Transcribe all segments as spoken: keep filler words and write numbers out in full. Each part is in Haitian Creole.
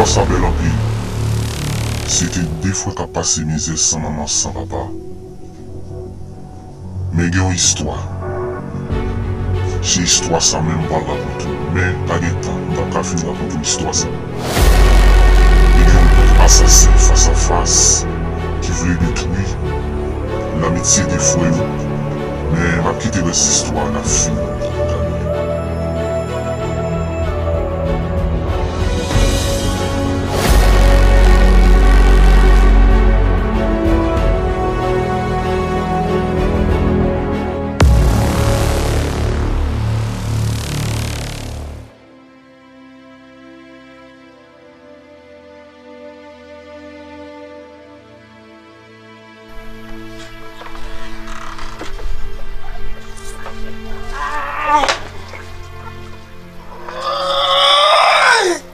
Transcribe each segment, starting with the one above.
Sa bèl anpil. Se te de frè k ap pase mizè san manman, san papa. Men gen yon istwa. Se istwa sa menm m pral rakonte w. Men pa gen tan, m p ap ka fin rakonte w istwa sa. Li gen yon gwoup asasen fas a fas ki vle detwi lamitye de frè yo. Men m ap kite rès istwa a, n ap fin gade.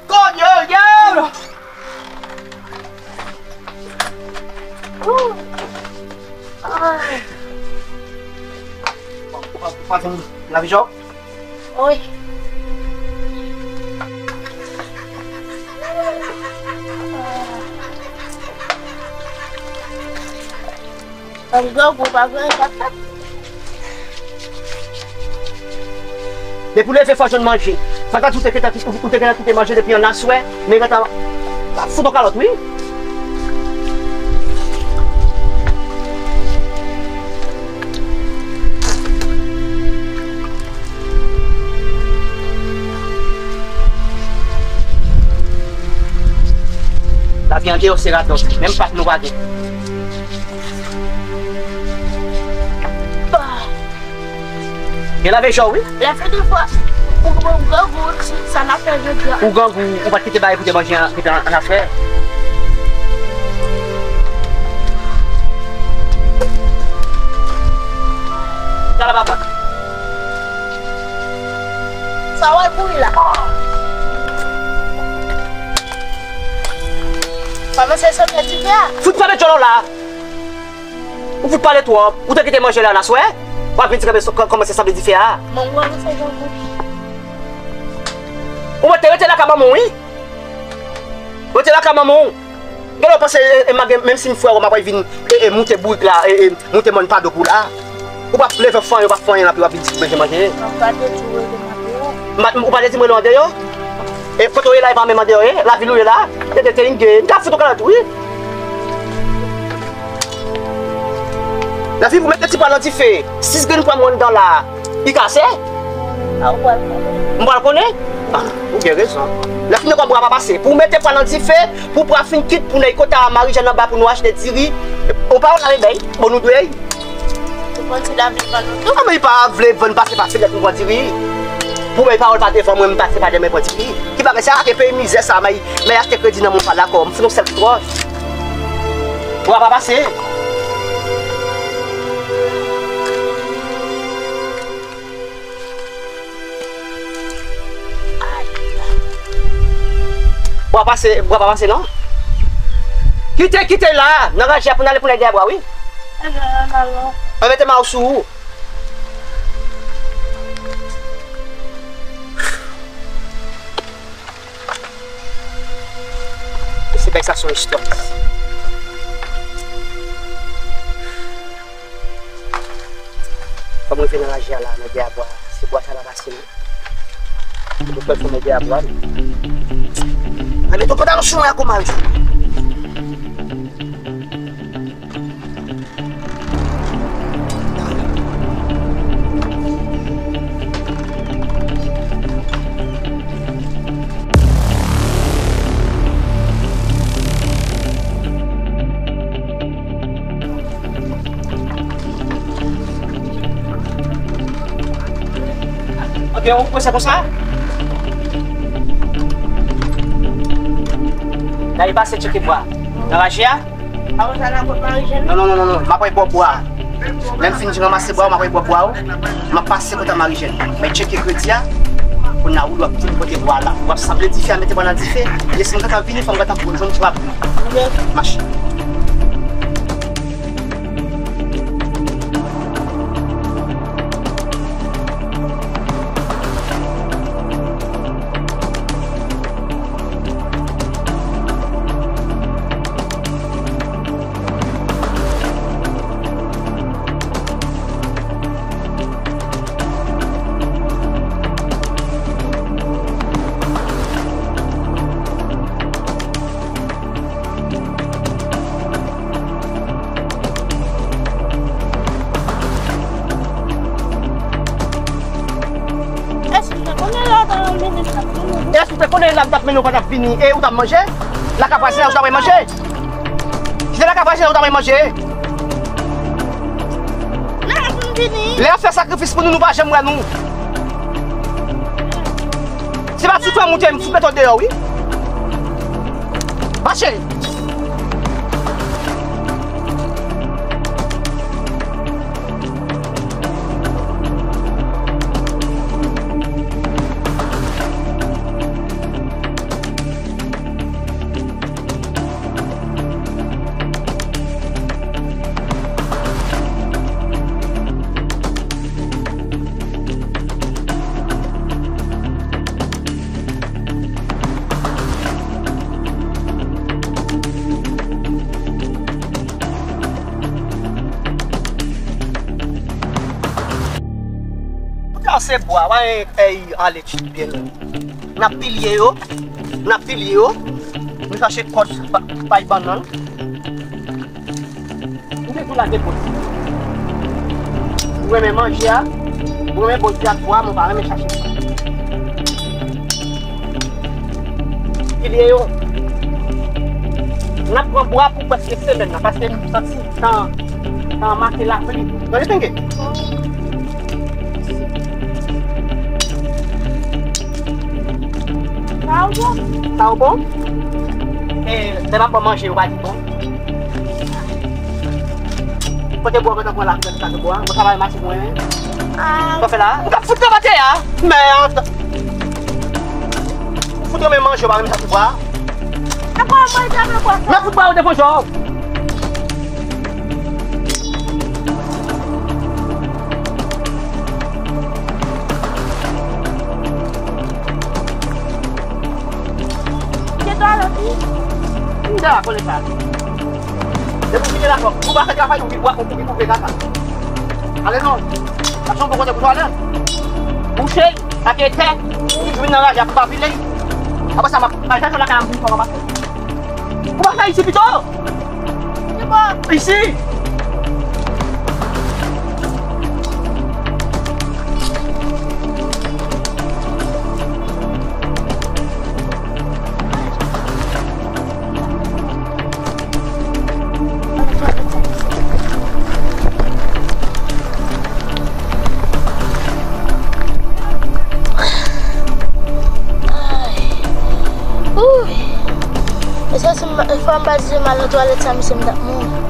Coño, diablo! Ou pa, ou pa vin lave jan w? Wi. Kòm grangou pa vle anyen k ap fèt. Depi w leve fò w jwenn manje. Fanta, ou te gentan, ou te gentan kite manje depi annaswè, men gentan, m ap fout yon kalòt, wi. Lavi andeyò se radòt, menm pat nou pa gen. Gen lave jan w, wi. Lè fè de fwa, ou, ou grangou, sa n ap fè jodi a. Ou grangou, ou pa t kite bagay pou te manje an, kite an, annaswè. Sa la, papa. Sa w al kouri la? Pa panse se fè dife a. Fout fèmen djòl w la. Ou fout pale twòp. Ou te kite manje la annaswè? W ap vin di kòmanse sanble dife a. Manman, ou se grangou. Ou mete rete lakay manman w, wi. Rete lakay manman w. Gen lè w panse, e, e, m a gen, menm si m frè w, m ap vin, e, e, moute bourik la, e, e, moute mòn pado pou w la. Ou p ap leve fanyen, ou p ap fanyen, epi w ap vin di manje, manje. Mwen pa te di w rele m andeyò. M pa, ou pa te di m rele w andeyò? E kote w ye la, e pa menm andeyò, e? Lavil ou ye la? Te, te, te, m ka fout ou kalòt, wi. Lavi, pou mete ti pwa nan dife, sis grenn pwa mwen anndan la, li kase? A, ou pral konnen. M pral konnen? A, ou gen rezon. Lavi, nan kò bwa pa pase. Pou mete pwa nan dife, pou pwa fin kit, pou n al kote a Marijèn anba, pou nou achte diri. Ou pa wè la, bèy? Bon, nou dwe. Ou konn si David vann nou tou? A, men li pa vle vann pase, pase lè nou pran diri. Pou bay pawòl pa devan mwen, m pase pa dèyè mwen pran diri. Ki bagay sa, ke peyi mizè sa, may, may achte kredi nan mwen pa dakò. M fin yon sèl twòch. Bwa pa pase. Bwa pase, bwa pa pase non. Kite, kite la. Nan ranje a pou n ale pou n al dèyè bwa, wi. Ebyen, ann al non. Mwen mete ma ou sou ou. E se bèk sa se yon istwa. Kòm mwen vin nan raje a la, nan dèyè bwa, se bwa sa pa pase non. Mwen fè fò nan dèyè bwa non. Mwen mete pantalon sou mwen ak yon mal. Ok, ou kwè se konsa? N ale pase tcheke bwa. Nan raje a? Apre sa, n a pot Marijèn. Non, non, non, non, non. M ap al bò bwa. Lè m fin ranmase bwa, m ap al bò bwa, wi. M ap pase kote Marijèn. Men tcheke kredi a. Kounye a, ou dwe vin pote bwa la. W ap sanble dife a, mete bwa nan dife. Lè si m gentan vini, fò m gentan jwenn bwa pou nou. Mache. Lè la m t ap mennen w pa t ap vini, e ou t ap manje? Lakay vwazen an ou t ap manje? Si se lakay vwazen an ou t ap manje? Lè yo fè sakrifis pou nou, nou pa janm wè nou. Se pa ti fè moute, m ti pete w deyò, wi. Mache! Kase bwa, pa gen èy ale tchit pye l. N ap pilye yo, n ap pilye yo. Mwen chache kòd pa-, pay bannann. M te tou lage kòd. Ou renmen manje a, ou renmen bò di ak bwa, mwen pa renmen chache sa. Pilye yo. N ap pran bwa pou prèske semèn nan, paske m santi tan, tan make lapli. Gade tenge. Sa ou bon? Sa ou bon? E, lè m ap ban manje, ou pa di bon. Kote bwa, mwen t ap pran lapli, sa te bwa. Mwen travay mache mwen. Sa fè la? M t ap fout nan batè a. Mèd. Fout mwen manje, ou pa menm sa te bwa. Nan bwa, mwen te ap nan bwa sa. Nan fout bwa, ou te fon jò. Gen dwa lòt wi. M te la kole sa. Depi w vini la fòk ou pa fè travay ou vin bwa ou vin koupe kaka. Ale non. Ap son bon kote pou twalet. Bouche l ak etè. Ou vin nan raje ap pa pile. Apre sa m ap bay tèt ou lakay la m vin fò anba. Ou pa fè isi pito. Isi. Ay. Ouy. E sa se ma-, fò m pa di mal nan twalèt sa, misye m t ap mouri.